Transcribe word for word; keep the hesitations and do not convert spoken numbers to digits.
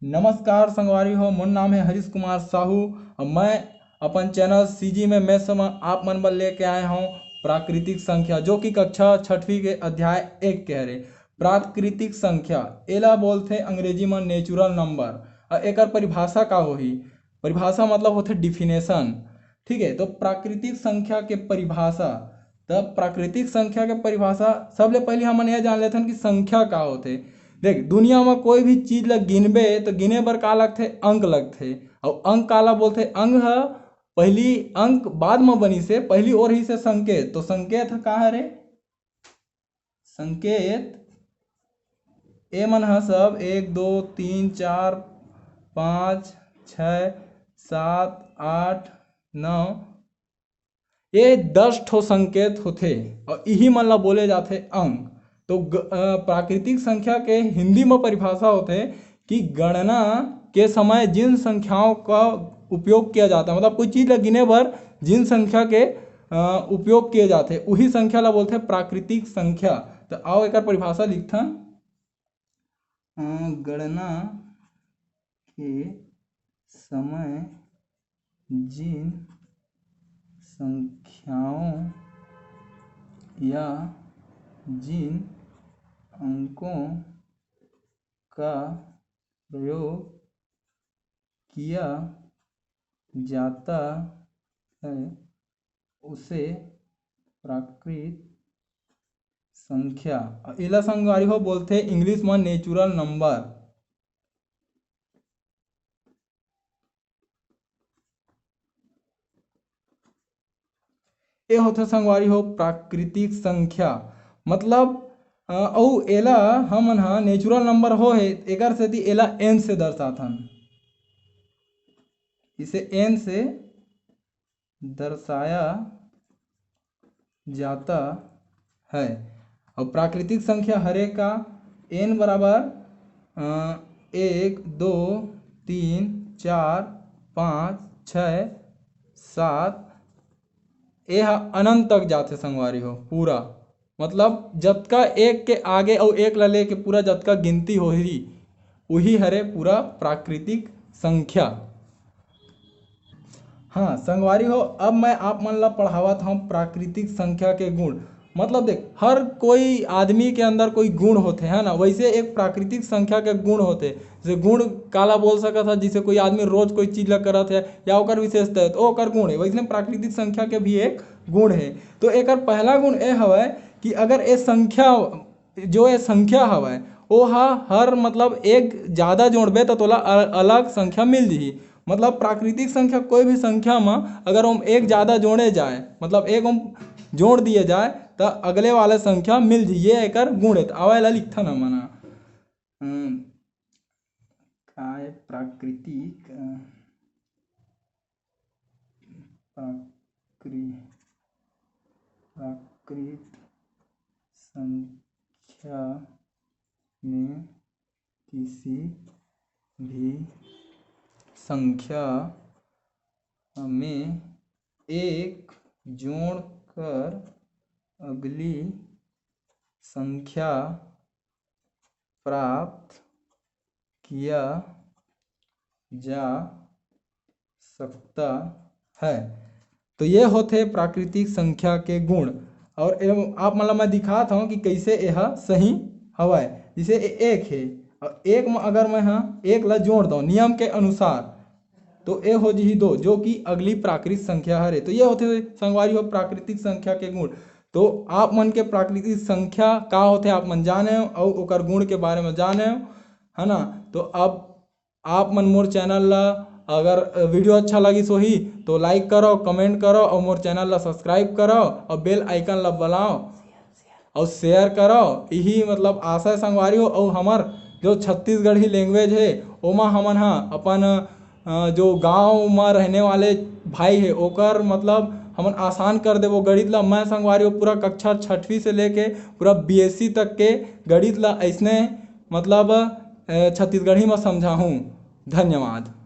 नमस्कार संगवारी हो, मोर नाम है हरीश कुमार साहू और मैं अपन चैनल सीजी में मैथ्स में आप मन बर लेके आए हूँ प्राकृतिक संख्या, जो कि कक्षा छठवीं के अध्याय एक के हरे। प्राकृतिक संख्या एला बोलथे अंग्रेजी में नेचुरल नंबर। और एकर परिभाषा का होही? परिभाषा मतलब होथे डिफिनेशन। ठीक है, तो प्राकृतिक संख्या के परिभाषा, तब प्राकृतिक संख्या के परिभाषा सबले पहले हमन यह जान लेथन कि संख्या का होथे। देख, दुनिया में कोई भी चीज ला गिनबे तो गिने बर का लगथे? अंक लगथे। और अंक काला बोलथे? अंक ह पहली अंक बाद में बनी से, पहली ओर ही से संकेत। तो संकेत ह का हरे? संकेत, ए मन ह सब एक, दो, तीन, चार, पाँच, छः, सात, आठ, नौ, ये दस ठो संकेत होथे और इही मन ला बोले जाथे अंक। तो ग-, अ, प्राकृतिक संख्या के हिंदी में परिभाषा होथे कि गणना के समय जिन संख्याओं का उपयोग किया जाता है, मतलब कोई चीज ला गिने बर जिन संख्या के, अ, उपयोग किए जाथे, उही संख्या ला बोलथे प्राकृतिक संख्या। तो आओ एकर परिभाषा लिखथन। अ, गणना के समय जिन संख्याओं या जिन अंकों का प्रयोग किया जाता है, उसे प्राकृत संख्या, एला संगवारी हो बोलथे इंग्लिश में नेचुरल नंबर। ए होथे संगवारी हो प्राकृतिक संख्या, मतलब, अ, अउ एला हमन ह नेचुरल नंबर हो हे, एकर सेती एला एन से दर्शाथन। इसे एन से दर्शाया जाता है। और प्राकृतिक संख्या हरे का? एन बराबर, अ, एक, दो, तीन, चार, पाँच, छः, सात, ए ह अनंत तक जाथे संगवारी हो, पूरा। मतलब जतका एक के आगे अउ एक ला लेके पूरा जतका गिनती होही, उही हरे पूरा प्राकृतिक संख्या। हाँ संगवारी हो, अब मैं आप मन ला पढ़ावत हूँ प्राकृतिक संख्या के गुण। मतलब देख, हर कोई आदमी के अंदर कोई गुण होथे, है ना? वैसे एक प्राकृतिक संख्या के गुण होथे। जैसे गुण काला बोल सकत ह, जैसे कोई आदमी रोज कोई चीज ला करत है या ओकर विशेषता है, तो ओकर गुण है। वैसने प्राकृतिक संख्या के भी एक गुण है। तो एकर पहला गुण ए हवय कि अगर ए संख्या, जो ए संख्या हवय, ओ ह हर, मतलब, एक ज्यादा जोड़बे त तोला अ-, अलग संख्या मिल जही। मतलब प्राकृतिक संख्या, कोई भी संख्या म अगर ओम एक ज्यादा जोड़े जाए, मतलब एक ओम जोड़ दिए जाए, त अगले वाले संख्या मिल जही। ये एकर गुण है। त आवा एला लिखथन हमन ह। अम, काय प्राकृतिक, अ, प्राकृ-, प्राकृत संख्या में किसी भी संख्या में एक जोड़कर अगली संख्या प्राप्त किया जा सकता है। तो ये होथे प्राकृतिक संख्या के गुण। और एम-, आप मन ला मैं दिखात हूँ कि कैसे यह सही हवय। जैसे ए-, एक है, और एक में अगर मैं हाँ एक ला जोड़ दूँ नियम के अनुसार, तो ए हो जही दो, जो कि अगली प्राकृतिक संख्या हरे। तो ये होथे संगवारी हो प्राकृतिक संख्या के गुण। तो आप मन के प्राकृतिक संख्या का होथे, आप मन जाने हो, अउ ओकर गुण के बारे में जाने हो, है ना? तो अब आप मन मोर चैनल ला, अगर वीडियो अच्छा लगिस होही, तो लाइक करो, कमेंट करो, और मोर चैनल ला सब्सक्राइब करो, और बेल आइकन ला दबाओ, और शेयर करो। यही, मतलब, आशा है संगवारी हो। और हमर जो छत्तीसगढ़ी लैंग्वेज है, ओमा हमन ह अपन, अ, जो गांव म रहने वाले भाई है, ओकर, मतलब, हमन आसान कर देबो गणित ला। मैं संगवारी हो पूरा कक्षा छठवीं से लेके पूरा बीएससी तक के गणित ला ऐसने, मतलब, अ, छत्तीसगढ़ी म समझाहूँ। धन्यवाद।